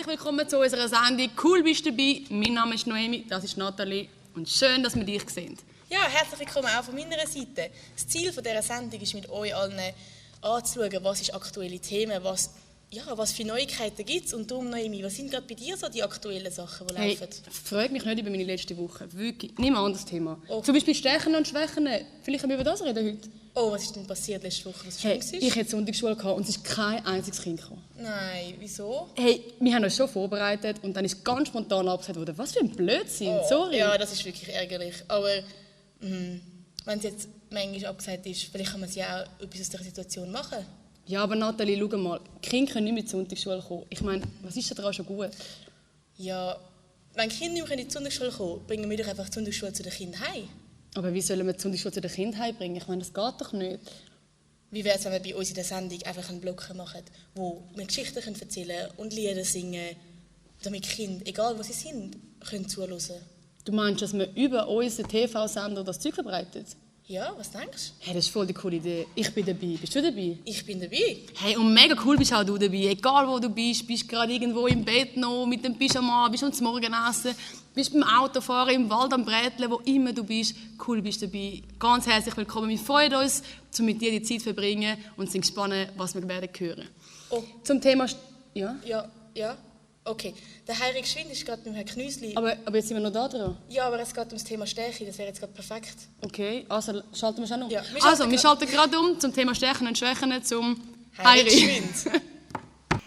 herzlich willkommen zu unserer Sendung «Cool bist du dabei». Mein Name ist Noemi, das ist Nathalie und schön, dass wir dich sehen. Ja, herzlich willkommen auch von meiner Seite. Das Ziel dieser Sendung ist, mit euch allen anzuschauen, was ist aktuelle Themen, was für Neuigkeiten gibt es. Und darum, Noemi, was sind gerade bei dir so die aktuellen Sachen, die laufen? Frag mich nicht über meine letzte Woche. Wirklich, nicht mal ein anderes Thema. Oh. Zum Beispiel Stärken und Schwächen. Vielleicht können wir über das reden heute. Oh, was ist denn passiert letzte Woche? Was Hey, schlimm ich hatte Sonntagsschule und es ist kein einziges Kind gekommen. Nein, wieso? Hey, wir haben uns schon vorbereitet und dann ist ganz spontan abgesagt worden. Was für ein Blödsinn, sorry. Ja, das ist wirklich ärgerlich. Aber wenn es jetzt manchmal abgesagt ist, vielleicht kann man ja auch etwas aus dieser Situation machen. Ja, aber Nathalie, schau mal, die Kinder können nicht mit zur Sonntagsschule kommen. Ich meine, was ist daran schon gut? Ja, wenn die Kinder nicht mehr in die Sonntagsschule kommen, bringen wir doch einfach die Sonntagsschule zu den Kindern heim. Aber wie sollen wir die Sonntagsschule zu den Kindern heimbringen? Ich meine, das geht doch nicht. Wie wäre es, wenn wir bei uns in der Sendung einfach einen Block machen, wo wir Geschichten erzählen können und Lieder singen, damit die Kinder, egal wo sie sind, können zuhören. Du meinst, dass wir über unseren TV-Sender das Zeug verbreitet? Ja, was denkst du? Hey, das ist voll die coole Idee. Ich bin dabei. Bist du dabei? Ich bin dabei. Hey, und mega cool bist auch du dabei. Egal wo du bist gerade irgendwo im Bett noch, mit dem Pyjama, bist am Morgenessen, bist beim Autofahren, im Wald am Bräteln, wo immer du bist. Cool bist du dabei. Ganz herzlich willkommen. Wir freuen uns, um mit dir die Zeit zu verbringen und sind gespannt, was wir werden hören. Oh. Zum Thema... Ja? Ja. Okay. Der Heiri Geschwind ist gerade mit Herrn Knüsli. Aber jetzt sind wir noch da dran. Ja, aber es geht ums Thema Stärke. Das wäre jetzt gerade perfekt. Okay, also schalten wir schon um. Ja, wir schalten gerade um zum Thema Stärken und Schwächen zum Heiri Heiri. Geschwind.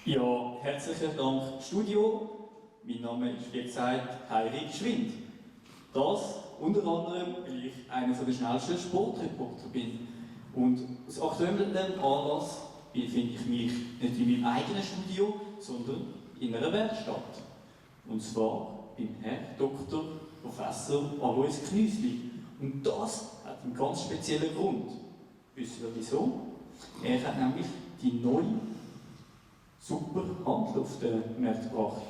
Ja, herzlichen Dank Studio. Mein Name ist, wie gesagt, Heiri Geschwind. Das unter anderem, weil ich einer der schnellsten Sportreporter bin. Und aus aktuellem Anlass befinde ich mich nicht in meinem eigenen Studio, sondern in einer Werkstatt. Und zwar beim Herr Dr. Professor Alois Knüsli. Und das hat einen ganz speziellen Grund. Wisst ihr wieso? Er hat nämlich die neue super Handel auf den Markt gebracht.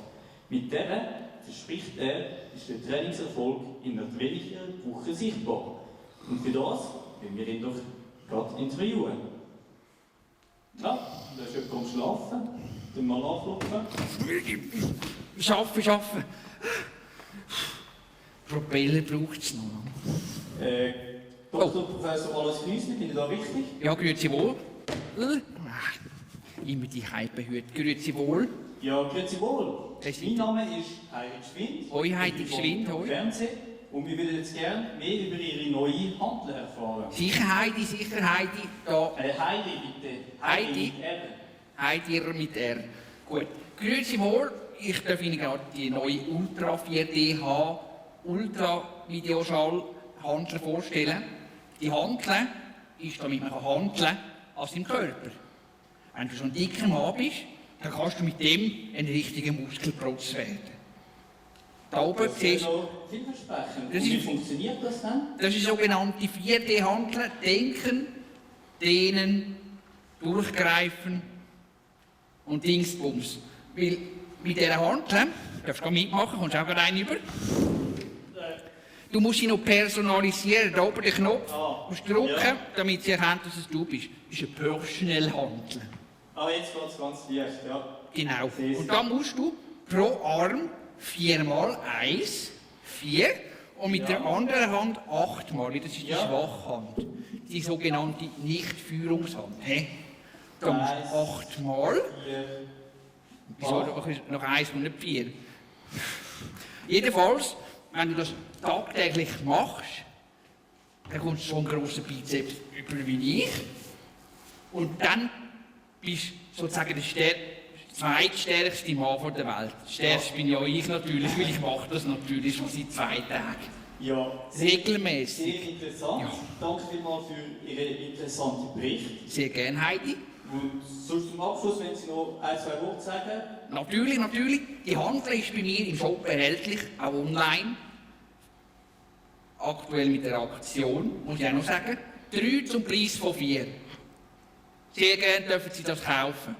Mit der verspricht er, ist der Trainingserfolg innerhalb weniger Wochen sichtbar. Und für das wollen wir ihn doch gerade interviewen. Ja, da ist jemand am Schlafen. Den Mann anklopfen. Schaffen. Propeller braucht es noch. Dr. Professor Alois Knüsli, bin ich da richtig? Ja, grüezi wohl. Immer die Hypehüte. Grüezi wohl. Ja, grüezi wohl. Mein Name ist Heidi Geschwind. Hoi, Heidi Geschwind, hoi. Fernsehen. Und wir würden jetzt gerne mehr über Ihre neue Handel erfahren. Sicher Heidi. Da. Heidi, bitte. Heidi. Mit R. Heidi mit R. Gut. Grüezi wohl. Ich darf Ihnen gerade die neue Ultra 4DH Ultra Videoschall-Handel vorstellen. Die Handel ist, damit man handeln kann, an seinem Körper. Wenn du schon ein dicker Mann bist, dann kannst du mit dem ein richtiger Muskelprotz werden. Da oben siehst du... Vielversprechend. Wie funktioniert das dann? Das ist sogenannte 4D-Handeln. Denken, dehnen, durchgreifen und Dingsbums. Weil mit dieser Handel, darfst du mitmachen, kommst auch gerade einen über. Du musst sie noch personalisieren. Da oben den Knopf musst du drücken, damit sie erkennt, dass es du bist. Das ist ein Personal Handel. Jetzt geht es ganz leicht, ja. Genau. Und da musst du pro Arm 4 mal 1, 4 und mit der anderen Hand 8 mal. Das ist die Schwachhand. Die sogenannte Nichtführungshand. Da musst du 8 mal. Wieso noch 1 und nicht 4? Jedenfalls, wenn du das tagtäglich machst, dann kommst du so einen grossen Bizeps über wie ich. Und dann bist du sozusagen der zweitstärkste Mann der Welt. Stärkst bin ja ich natürlich, weil ich mache das natürlich schon seit 2 Tagen. Ja, regelmäßig. Sehr interessant. Ja. Danke vielmals für Ihren interessanten Bericht. Sehr gerne, Heidi. Und sonst zum Abschluss, wenn Sie noch 1, 2 Worte sagen? Natürlich. Die Handel ist bei mir im Shop erhältlich, auch online. Aktuell mit der Aktion, muss ich auch noch sagen. 3 zum Preis von 4. Sehr gerne dürfen Sie das kaufen.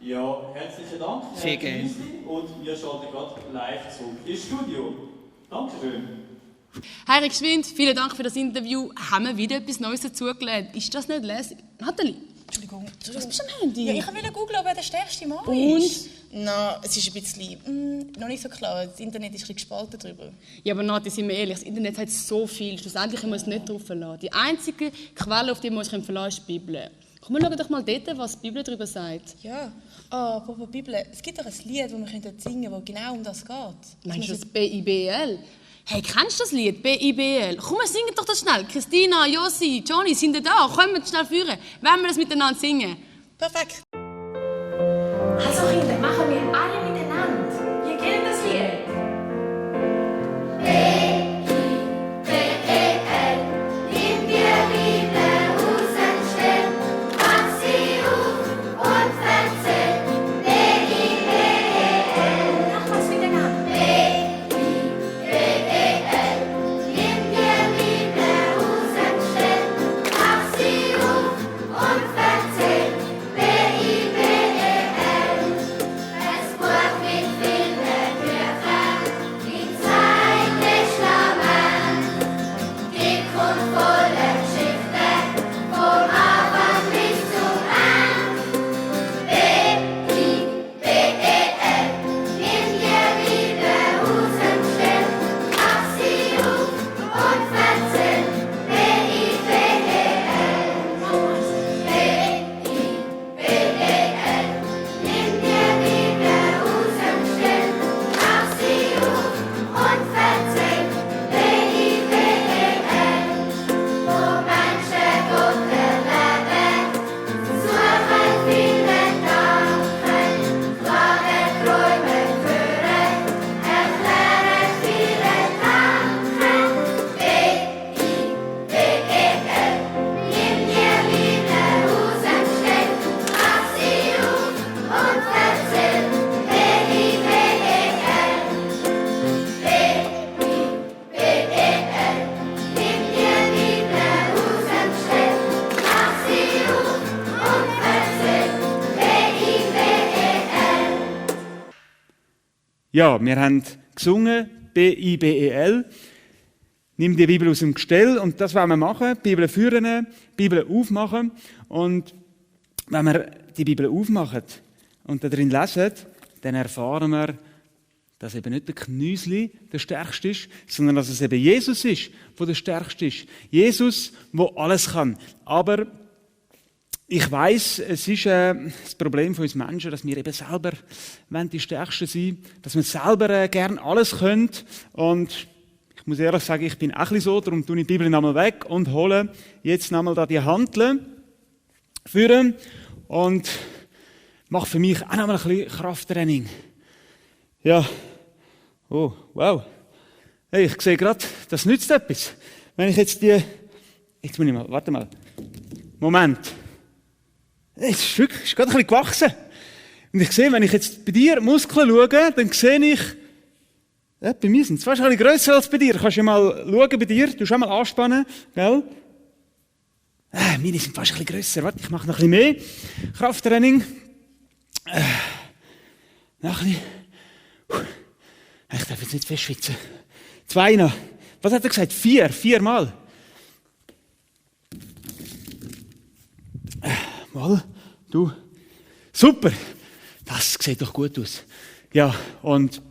Ja, herzlichen Dank, Sehr gerne. Und wir schalten gerade live zurück ins Studio. Dankeschön. Heiri Geschwind, vielen Dank für das Interview. Haben wir wieder etwas Neues dazugelernt? Ist das nicht lässig? Nathalie? Entschuldigung. Was bist du am Handy? Ja, ich wollte googeln, wer der stärkste Mann Und? ist. Na, es ist ein bisschen noch nicht so klar. Das Internet ist ein bisschen gespalten darüber. Ja, aber Nati, sind wir ehrlich, das Internet hat so viel. Schlussendlich können wir es nicht drauf verlassen. Die einzige Quelle, auf die wir uns verlassen können, ist die Bibel. Komm, wir schauen doch mal dort, was die Bibel darüber sagt. Ja. Apropos Bibel. Es gibt doch ein Lied, das wir singen können, das genau um das geht. Meinst du das BIBL? Hey, kennst du das Lied? BIBL? Komm, wir singen doch das schnell. Christina, Josi, Johnny, sind ihr da? Kommen wir schnell führen. Wollen wir das miteinander singen? Perfekt. Also Kinder, machen wir alle miteinander. Ihr kennt das Lied. Nochmals miteinander. Ja, wir haben gesungen, BIBEL. Nimm die Bibel aus dem Gestell und das wollen wir machen. Die Bibel führen, die Bibel aufmachen. Und wenn wir die Bibel aufmachen und da drin lesen, dann erfahren wir, dass eben nicht der Knüsli der Stärkste ist, sondern dass es eben Jesus ist, der der Stärkste ist. Jesus, der alles kann. Aber ich weiss, es ist das Problem von uns Menschen, dass wir eben selber die Stärksten sein, dass wir selber gerne alles können. Und ich muss ehrlich sagen, ich bin auch ein bisschen so, darum tue ich die Bibel nochmal weg und hole jetzt nochmal da die Hanteln führen und mache für mich auch nochmal ein bisschen Krafttraining. Ja, oh, wow. Hey, ich sehe gerade, das nützt etwas. Wenn ich jetzt jetzt muss ich mal, warte mal. Moment. Es ist wirklich, ist gerade ein bisschen gewachsen. Und ich sehe, wenn ich jetzt bei dir Muskeln schaue, dann sehe ich, ja, bei mir sind sie fast ein bisschen grösser als bei dir. Kannst du mal schauen bei dir, du schon mal anspannen, gell? Meine sind fast ein bisschen grösser. Warte, ich mache noch ein bisschen mehr Krafttraining. Noch ein bisschen. Ich darf jetzt nicht festschwitzen. 2 noch. Was hat er gesagt? 4 Mal. Mal, du. Super. Das sieht doch gut aus. Ja, und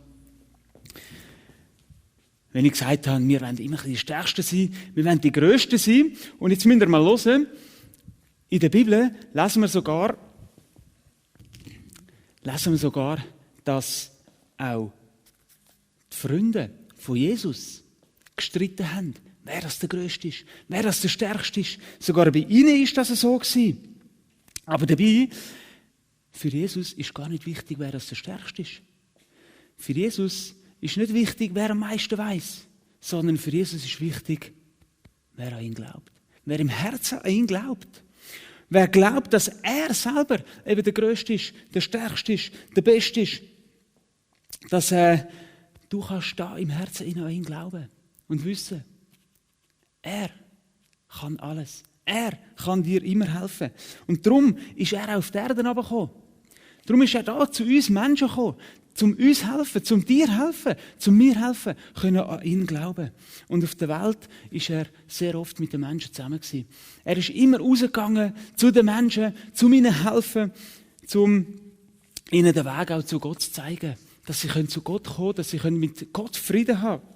wenn ich gesagt habe, wir wollen immer die Stärksten sein, wir wollen die Grössten sein. Und jetzt müsst ihr mal hören, in der Bibel lesen wir sogar, dass auch die Freunde von Jesus gestritten haben, wer das der Grösste ist, wer das der Stärkste ist. Sogar bei ihnen ist das so gewesen. Aber dabei, für Jesus ist gar nicht wichtig, wer das der Stärkste ist. Für Jesus ist nicht wichtig, wer am meisten weiß, sondern für Jesus ist wichtig, wer an ihn glaubt. Wer im Herzen an ihn glaubt. Wer glaubt, dass er selber eben der Größte ist, der Stärkste ist, der Beste ist. Dass du kannst da im Herzen an ihn glauben und wissen, er kann alles. Er kann dir immer helfen. Und darum ist er auf die Erde herabgekommen. Darum ist er da zu uns Menschen gekommen. zum uns helfen, zum dir helfen, zum mir helfen, können an ihn glauben. Und auf der Welt ist er sehr oft mit den Menschen zusammen gewesen. Er ist immer rausgegangen zu den Menschen, zu ihnen helfen, um ihnen den Weg auch zu Gott zu zeigen. Dass sie zu Gott kommen können, dass sie mit Gott Frieden haben können.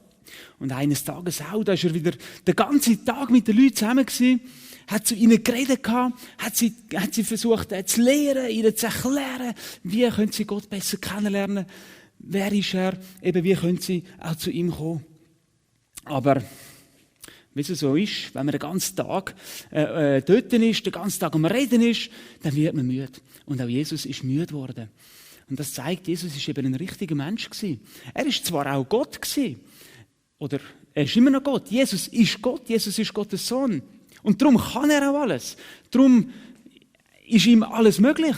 Und eines Tages auch, da ist er wieder den ganzen Tag mit den Leuten zusammen gewesen, hat zu ihnen geredet gehabt, hat sie versucht zu lehren, ihnen zu erklären, wie können sie Gott besser kennenlernen, wer ist er, eben wie können sie auch zu ihm kommen. Aber wie es so ist, wenn man den ganzen Tag dort ist, den ganzen Tag am Reden ist, dann wird man müde. Und auch Jesus ist müde geworden. Und das zeigt, Jesus ist eben ein richtiger Mensch gewesen. Er ist zwar auch Gott gewesen, oder er ist immer noch Gott. Jesus ist Gott, Jesus ist Gottes Sohn. Und darum kann er auch alles. Darum ist ihm alles möglich.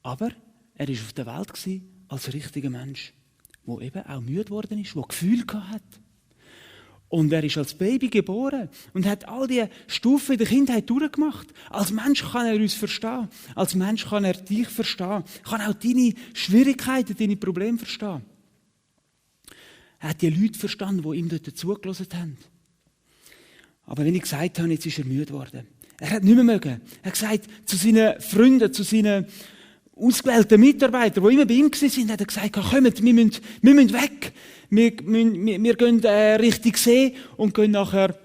Aber er war auf der Welt gewesen, als richtiger Mensch, der eben auch müde geworden ist, der Gefühl hat. Und er ist als Baby geboren und hat all die Stufen in der Kindheit durchgemacht. Als Mensch kann er uns verstehen. Als Mensch kann er dich verstehen. Kann auch deine Schwierigkeiten, deine Probleme verstehen. Er hat die Leute verstanden, die ihm dort zugelassen haben. Aber wenn ich gesagt habe, jetzt ist er müde geworden. Er hat nicht mehr mögen. Er hat gesagt zu seinen Freunden, zu seinen ausgewählten Mitarbeitern, die immer bei ihm waren, hat er gesagt, kommt, wir müssen weg. Wir gehen Richtung See und gehen nachher,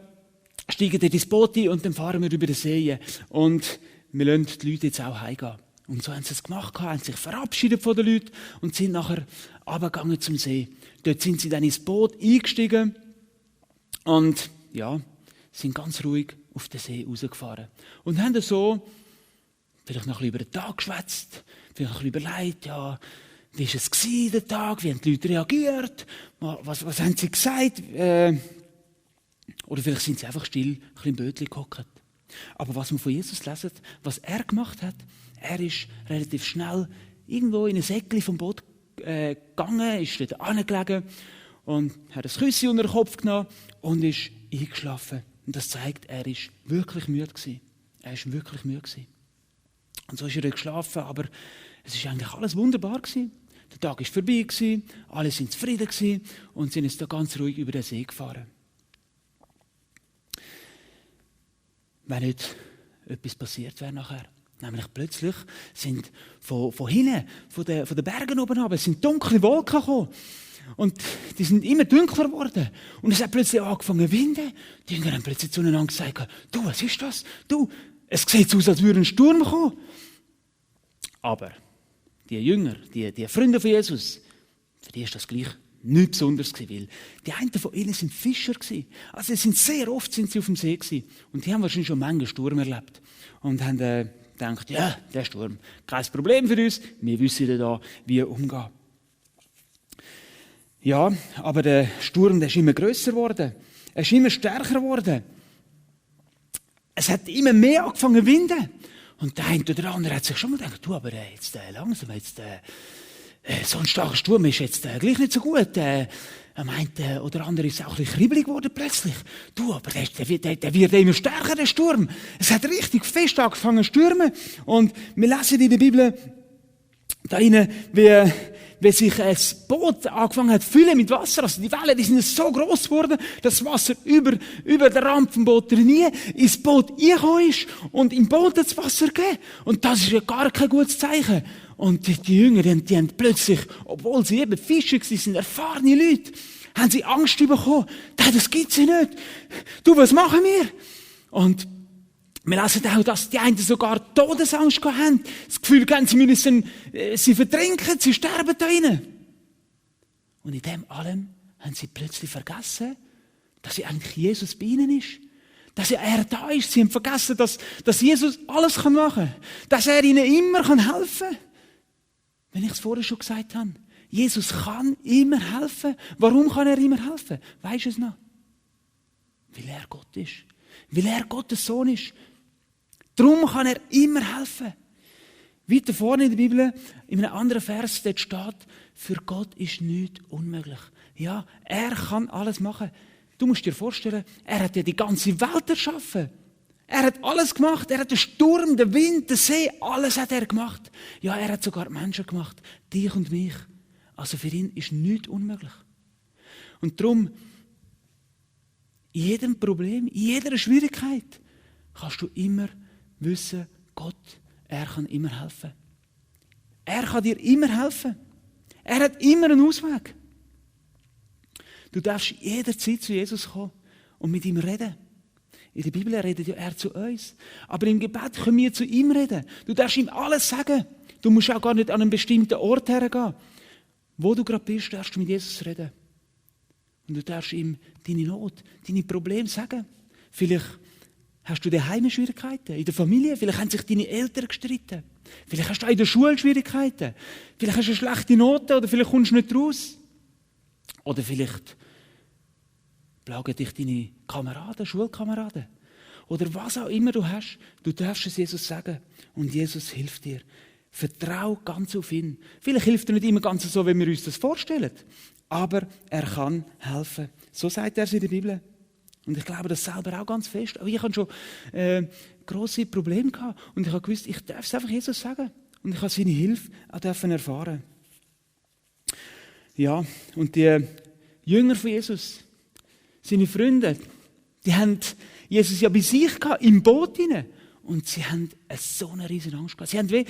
steigen in das Boot ein und dann fahren wir über den See. Und wir lassen die Leute jetzt auch heimgehen. Und so haben sie es gemacht, haben sich verabschiedet von den Leuten und sind nachher runtergegangen zum See. Dort sind sie dann ins Boot eingestiegen und ja, sind ganz ruhig auf den See rausgefahren. Und haben so vielleicht noch ein bisschen über den Tag geschwätzt, vielleicht noch ein bisschen überlegt, ja, wie war es der Tag, wie haben die Leute reagiert, was haben sie gesagt, oder vielleicht sind sie einfach still ein bisschen im Bötchen gehockt. Aber was wir von Jesus lesen, was er gemacht hat, er ist relativ schnell irgendwo in ein Säckchen vom Boot gegangen, ist dort angelegen und hat ein Küsschen unter den Kopf genommen und ist eingeschlafen. Und das zeigt, er ist wirklich müde gewesen. Er ist wirklich müde gewesen. Und so ist er geschlafen, aber es ist eigentlich alles wunderbar gewesen. Der Tag ist vorbei gewesen, alle sind zufrieden gewesen und sind jetzt da ganz ruhig über den See gefahren. Wenn nicht etwas passiert wäre nachher. Nämlich plötzlich sind von hinten, von den Bergen oben runter, sind dunkle Wolken gekommen. Und die sind immer dunkler geworden. Und es hat plötzlich angefangen zu winden. Die Jünger haben plötzlich zueinander gesagt, du, was ist das? Du, es sieht aus, als würde ein Sturm kommen. Aber die Jünger, die Freunde von Jesus, für die ist das gleich nichts Besonderes gewesen, weil die einen von ihnen sind Fischer gewesen. Also sehr oft sind sie auf dem See gewesen. Und die haben wahrscheinlich schon Menge Sturm erlebt. Und haben gedacht, ja, der Sturm, kein Problem für uns, wir wissen da, wie umgehen. Ja, aber der Sturm, der ist immer grösser geworden. Er ist immer stärker geworden. Es hat immer mehr angefangen zu winden. Und der eine oder andere hat sich schon mal gedacht, du, aber jetzt langsam, so ein starker Sturm ist jetzt gleich nicht so gut. Er meint, oder andere ist auch ein bisschen kribbelig geworden plötzlich. Du, aber der wird immer stärker, der Sturm. Es hat richtig fest angefangen zu stürmen. Und wir lesen in der Bibel da rein, wie sich ein Boot angefangen hat zu füllen mit Wasser. Also die Wellen, die sind so gross geworden, dass das Wasser über den Rand vom Boot ins Boot reingekommen ist und im Boot das Wasser gegeben. Und das ist ja gar kein gutes Zeichen. Und die Jünger, die haben plötzlich, obwohl sie eben Fischer sind, erfahrene Leute, haben sie Angst bekommen. Das gibt's ja nicht. Du, was machen wir? Und wir lesen auch, dass die einen sogar Todesangst haben. Das Gefühl haben, sie müssen sie vertrinken, sie sterben da drinnen. Und in dem allem haben sie plötzlich vergessen, dass eigentlich Jesus bei ihnen ist. Dass er da ist. Sie haben vergessen, dass Jesus alles machen kann. Dass er ihnen immer helfen kann. Wenn ich es vorher schon gesagt habe. Jesus kann immer helfen. Warum kann er immer helfen? Weisst du es noch? Weil er Gott ist. Weil er Gottes Sohn ist. Darum kann er immer helfen. Weiter vorne in der Bibel, in einem anderen Vers, dort steht, für Gott ist nichts unmöglich. Ja, er kann alles machen. Du musst dir vorstellen, er hat ja die ganze Welt erschaffen. Er hat alles gemacht. Er hat den Sturm, den Wind, den See, alles hat er gemacht. Ja, er hat sogar Menschen gemacht, dich und mich. Also für ihn ist nichts unmöglich. Und darum, in jedem Problem, in jeder Schwierigkeit, kannst du immer wissen, Gott, er kann immer helfen. Er kann dir immer helfen. Er hat immer einen Ausweg. Du darfst jederzeit zu Jesus kommen und mit ihm reden. In der Bibel redet ja er zu uns. Aber im Gebet können wir zu ihm reden. Du darfst ihm alles sagen. Du musst auch gar nicht an einen bestimmten Ort hergehen. Wo du gerade bist, darfst du mit Jesus reden. Und du darfst ihm deine Not, deine Probleme sagen. Vielleicht hast du daheim Schwierigkeiten, in der Familie. Vielleicht haben sich deine Eltern gestritten. Vielleicht hast du auch in der Schule Schwierigkeiten. Vielleicht hast du eine schlechte Note oder vielleicht kommst du nicht raus. Oder vielleicht plagen dich deine Kameraden, Schulkameraden. Oder was auch immer du hast, du darfst es Jesus sagen. Und Jesus hilft dir. Vertrau ganz auf ihn. Vielleicht hilft er nicht immer ganz so, wie wir uns das vorstellen. Aber er kann helfen. So sagt er es in der Bibel. Und ich glaube das selber auch ganz fest. Aber ich hatte schon grosse Probleme gehabt. Und ich habe gewusst, ich darf es einfach Jesus sagen. Und ich habe seine Hilfe auch erfahren. Ja, und die Jünger von Jesus, seine Freunde, die haben Jesus ja bei sich gehabt, im Boot hinein. Und sie haben so eine riesen Angst gehabt. Sie haben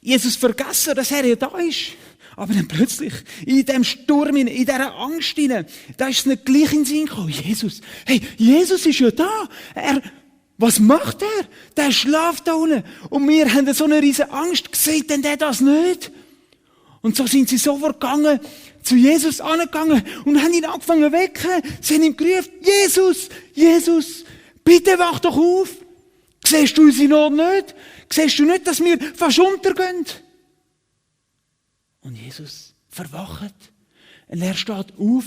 Jesus vergessen, dass er ja da ist. Aber dann plötzlich, in diesem Sturm, in dieser Angst hinein, da ist es nicht gleich in den Sinn gekommen. Jesus, hey, Jesus ist ja da. Was macht er? Der schläft da unten. Und wir haben so eine riesen Angst. Sieht denn der das nicht? Und so sind sie sofort gegangen, zu Jesus angegangen und haben ihn angefangen zu wecken. Sie haben ihm gerufen, Jesus, Jesus, bitte wach doch auf. Siehst du unsere Not nicht? Siehst du nicht, dass wir fast untergehen? Und Jesus verwacht. Und er steht auf.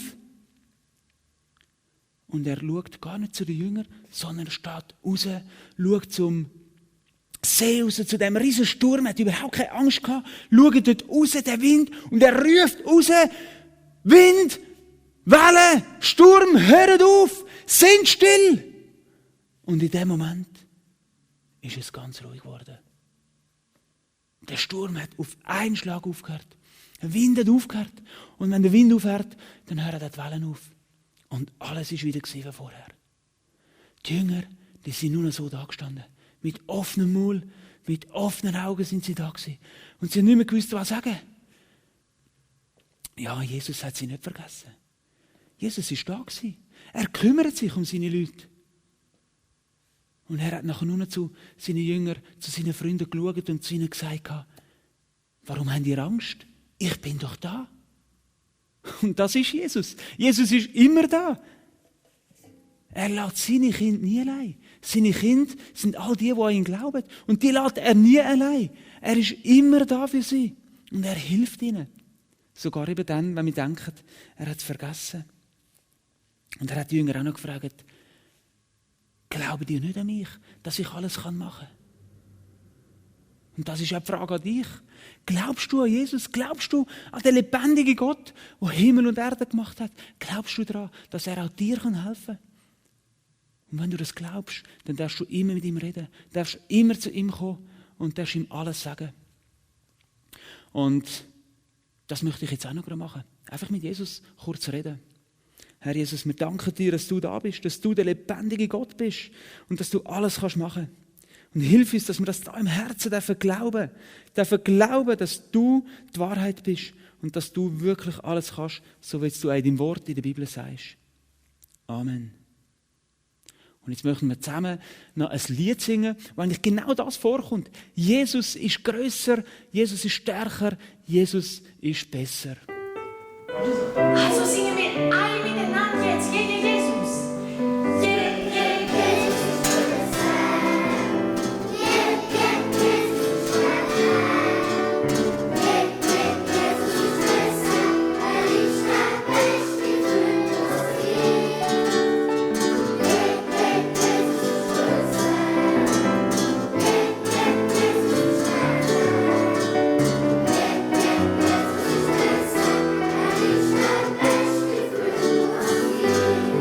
Und er schaut gar nicht zu den Jüngern, sondern er steht raus, schaut zum See raus, zu dem riesen Sturm, hat überhaupt keine Angst gehabt, schaut dort raus, der Wind, und er ruft raus, Wind, Wellen, Sturm, hört auf, sind still. Und in dem Moment ist es ganz ruhig geworden. Der Sturm hat auf einen Schlag aufgehört. Der Wind hat aufgehört. Und wenn der Wind aufhört, dann hören die Wellen auf. Und alles ist wieder wie vorher. Die Jünger, die sind nur noch so da gestanden. Mit offenem Maul, mit offenen Augen sind sie da gewesen. Und sie haben nicht mehr gewusst, was sagen. Ja, Jesus hat sie nicht vergessen. Jesus ist da gewesen. Er kümmert sich um seine Leute. Und er hat nachher nur noch zu seinen Jüngern, zu seinen Freunden geschaut und zu ihnen gesagt, warum habt ihr Angst? Ich bin doch da. Und das ist Jesus. Jesus ist immer da. Er lässt seine Kinder nie allein. Seine Kinder sind all die an ihn glauben. Und die lässt er nie allein. Er ist immer da für sie. Und er hilft ihnen. Sogar eben dann, wenn wir denken, er hat es vergessen. Und er hat die Jünger auch noch gefragt, glauben die nicht an mich, dass ich alles machen kann? Und das ist auch die Frage an dich. Glaubst du an Jesus? Glaubst du an den lebendigen Gott, der Himmel und Erde gemacht hat? Glaubst du daran, dass er auch dir helfen kann? Und wenn du das glaubst, dann darfst du immer mit ihm reden, darfst immer zu ihm kommen und darfst ihm alles sagen. Und das möchte ich jetzt auch noch machen. Einfach mit Jesus kurz reden. Herr Jesus, wir danken dir, dass du da bist, dass du der lebendige Gott bist und dass du alles machen kannst. Und hilf uns, dass wir das da im Herzen glauben glauben, dass du die Wahrheit bist und dass du wirklich alles kannst, so wie du in deinem Wort in der Bibel sagst. Amen. Und jetzt möchten wir zusammen noch ein Lied singen, wo eigentlich genau das vorkommt. Jesus ist grösser, Jesus ist stärker, Jesus ist besser. Also singen wir alle miteinander jetzt gegen Jesus. Thank you.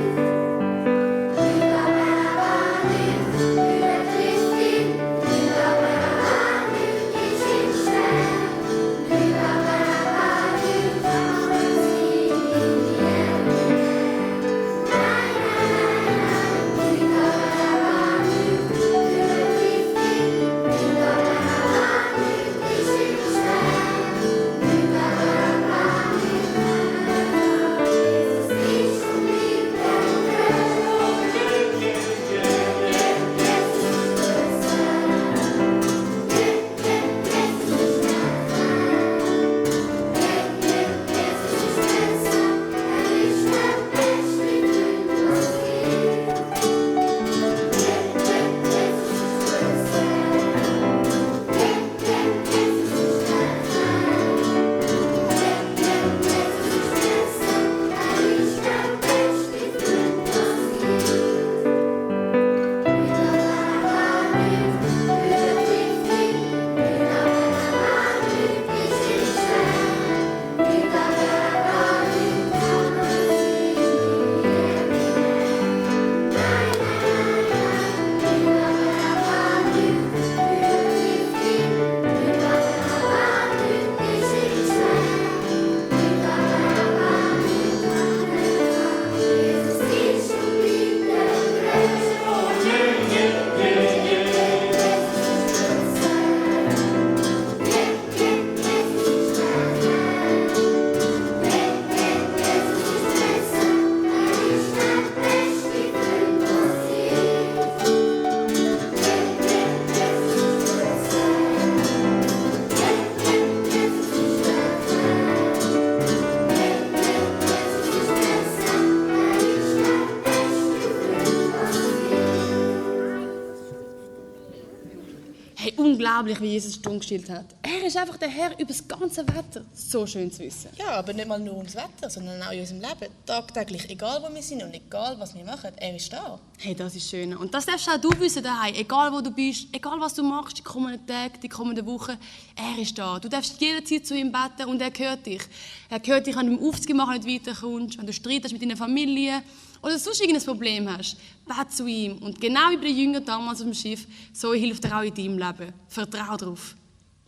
unglaublich, wie Jesus stumm gestellt hat. Er ist einfach der Herr über das ganze Wetter. So schön zu wissen. Ja, aber nicht mal nur ums Wetter, sondern auch in unserem Leben. Tagtäglich, egal wo wir sind und egal was wir machen, er ist da. Hey, das ist schön. Und das darfst auch du wissen daheim. Egal wo du bist, egal was du machst, die kommenden Tage, die kommenden Wochen, er ist da. Du darfst jederzeit zu ihm beten und er hört dich. Er hört dich, wenn du im Aufzug nicht weiterkommst, wenn du Streit hast mit deiner Familie oder sonst irgendein Problem hast. Bete zu ihm. Und genau wie bei den Jüngern damals auf dem Schiff, so hilft er auch in deinem Leben. Vertrau darauf.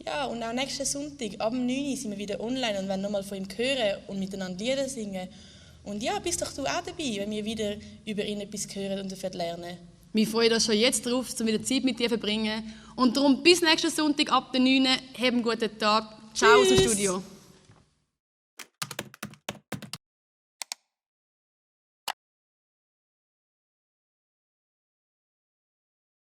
Ja, und auch nächsten Sonntag, ab 9 Uhr, sind wir wieder online und werden nochmal von ihm hören und miteinander Lieder singen. Und ja, bist doch du auch dabei, wenn wir wieder über ihn etwas hören und dafür lernen. Wir freuen uns schon jetzt darauf, um wieder Zeit mit dir zu verbringen. Und darum bis nächsten Sonntag ab den 9 Uhr. Hab einen guten Tag. Ciao aus dem Studio.